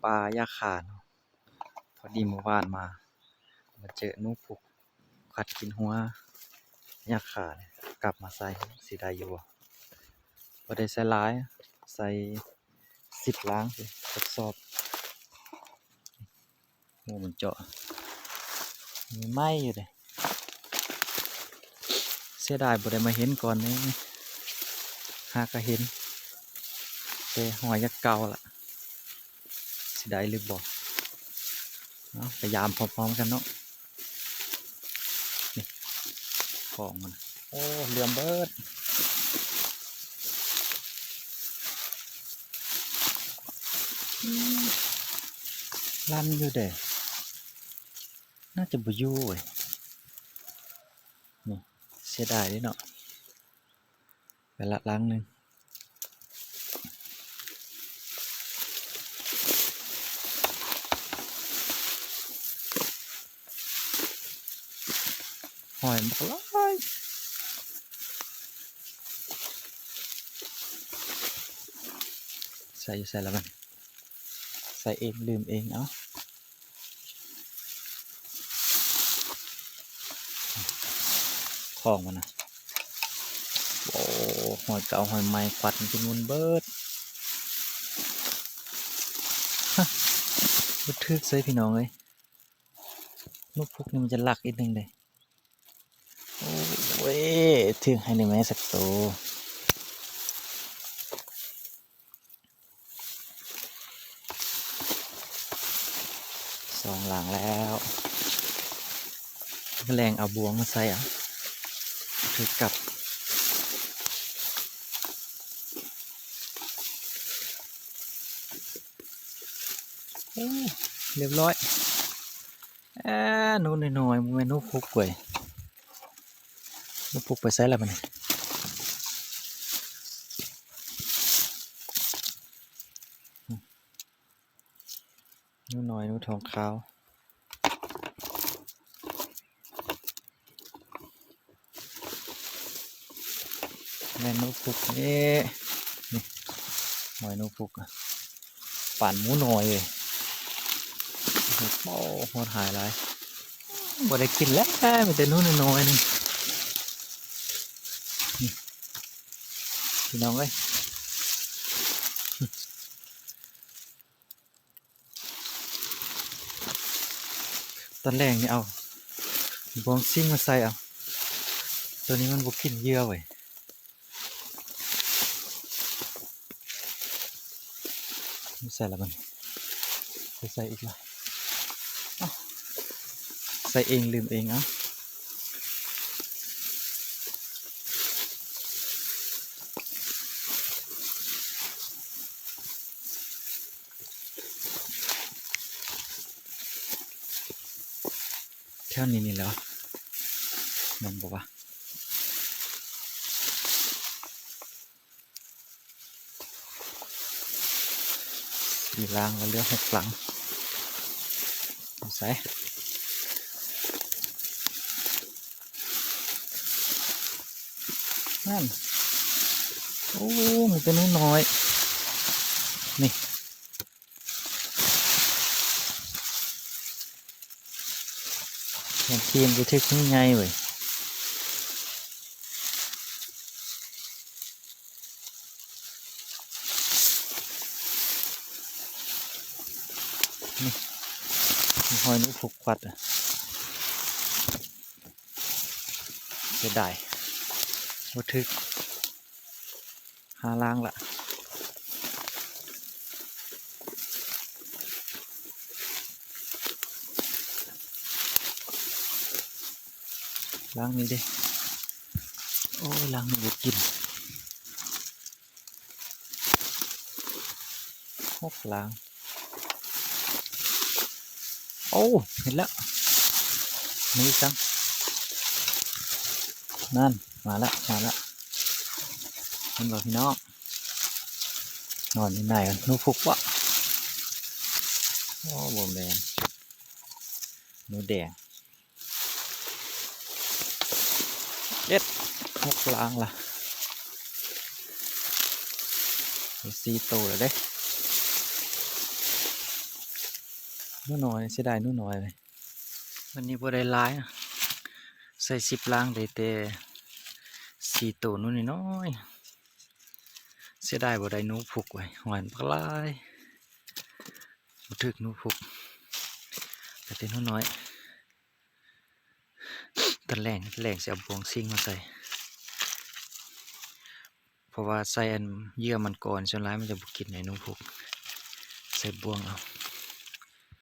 ປ່າຫຍ້າຄາເນາະ. ພໍດີມື້ວານມາ ມາເຈີໜູພຸກກັດກິນຫົວຫຍ້າຄານີ້ ກັບມາໃສ່ ຊິໄດ້ຢູ່ບໍ່? ບໍ່ໄດ້ໃສ່ຫຼາຍ ໃສ່ສິບລາງຊິ ກະສອບ. ໂອ້ ມັນເຈາະ ມີໄມ້ຢູ່ເດ້. ເສຍດາຍບໍ່ໄດ້ມາເຫັນກ່ອນເດ້ ຫາກະເຫັນແຕ່ຮອຍຢາກເກົ່າລະ. ຊິໄດ້ຫຼືບໍ່ ເອົາ ໄປຢາມພ້ອມໆກັນເນາະ. ນີ້ຂອງມັນ ໂອ້ ເຫຼືອມເບິດ. ອືມ ລັນຢູ່ເດ້ ໜ້າຈະບໍ່ຢູ່ເວີຍ. ນີ້ ເສຍດາຍເດ້ເນາະ. ໄປລະຫຼັງໜຶ່ງ ຫອຍບັກຫຼາຍ. ໃສ່ຢູ່ໃສລະບັດ ໃສ່ເອງ ລືມເອງ ເອົາ. ຂອງມັນນະ ໂອ້ ຫອຍເກົ່າຫອຍໃໝ່ ຄວັດມັນຊິໝຸ່ນເບິດ. ຮະ ບໍ່ຖືກເລີຍພີ່ນ້ອງເອີຍ. ໜູພຸກນີ້ມັນຈະລັກອີກໜຶ່ງເດ້. ໂອ້ຍ ຖືກໃຫ້ໄດ້ແມ້ສັກໂຕ. ສອງຫຼັງແລ້ວ ແລ່ນເອົາບ່ວງມາໃສ່ເອົາ ຖືກກັບ. ໂອ້ ຮຽບຮ້ອຍ. ແອ ໜູນ້ອຍໆ ບໍ່ແມ່ນໜູພຸກເວີຍ. ໜູພຸກໄປໃສລະບັດນີ້? ໜູນ້ອຍ ໜູທອງຂາວ ແມ່ນໜູພຸກເດ້. ນີ້ ຮອຍໜູພຸກ ປານໝູນ້ອຍເລີຍ. ໂອ້ ໂຫດຮ້າຍຫຼາຍ ບໍ່ໄດ້ກິນແລ້ວ ມີແຕ່ໜູນ້ອຍໆ ນີ້ ພີ່ນ້ອງເອີຍ. ຕອນແລງນີ້ເອົາບ່ວງຊິງມາໃສ່ເອົາ ໂຕນີ້ມັນບໍ່ກິນເຫຍື່ອເວີຍ. ໃສ່ລະບັດນີ້ ໃສ່ອີກລະ ເອົ້າ ໃສ່ເອງ ລືມເອງ ເອົ້າ. ແຖວນີ້ນີ້ແຫຼະ ແມ່ນບໍ່ວະ? ສີ່ຫຼັງ ແລ້ວເຫຼືອຫົກຫຼັງ ຢູ່ໃສ? ນັ້ນ ໂອ້ ມີແຕ່ໜູນ້ອຍ ນີ້ ແມ່ນທີມຢູ່ເທິງນີ້ໃຫຍ່ເວີຍ. ນີ້ ມີຮອຍໜູພຸກຄວັດ ເສຍດາຍ ບໍ່ຖືກ ຫ້າຫຼັງລະ. ຫຼັງນີ້ເດ້ ໂອ້ຍ ຫຼັງນີ້ບໍ່ກິນ ຫົກຫຼັງ. ໂອ້ ເຫັນແລ້ວ ມີອີກສັງ ນັ້ນ ມາລະ ມາລະ ເຫັນບໍ່ພີ່ນ້ອງ? ນອນຢູ່ໃນ ໜູພຸກວະ? ໂອ້ ບໍ່ແມ່ນ ໜູແດງ. ເຈັດ ຫົກຫຼັງລະ ໄດ້ສີ່ໂຕແລ້ວເດ້. ໜູນ້ອຍ ເສຍດາຍໜູນ້ອຍເວີຍ. ວັນນີ້ບໍ່ໄດ້ຫຼາຍ ໃສ່ສິບລັງໄດ້ແຕ່ສີ່ໂຕ ໜູນ້ອຍໆ. ເສຍດາຍບໍ່ໄດ້ໜູພຸກເວີຍ ຫອຍບັກຫຼາຍ ບໍ່ຖືກໜູພຸກ ໄດ້ແຕ່ໜູນ້ອຍ. ຕອນແລງ ຕອນແລງຊິເອົາບ່ວງຊິງມາໃສ່ ເພາະວ່າໃສ່ອັນເຫຍື່ອມັນກ່ອນ ສ່ວນຫຼາຍມັນຈະບໍ່ກິນໃນໜູພຸກ ໃສ່ບ່ວງເອົາ.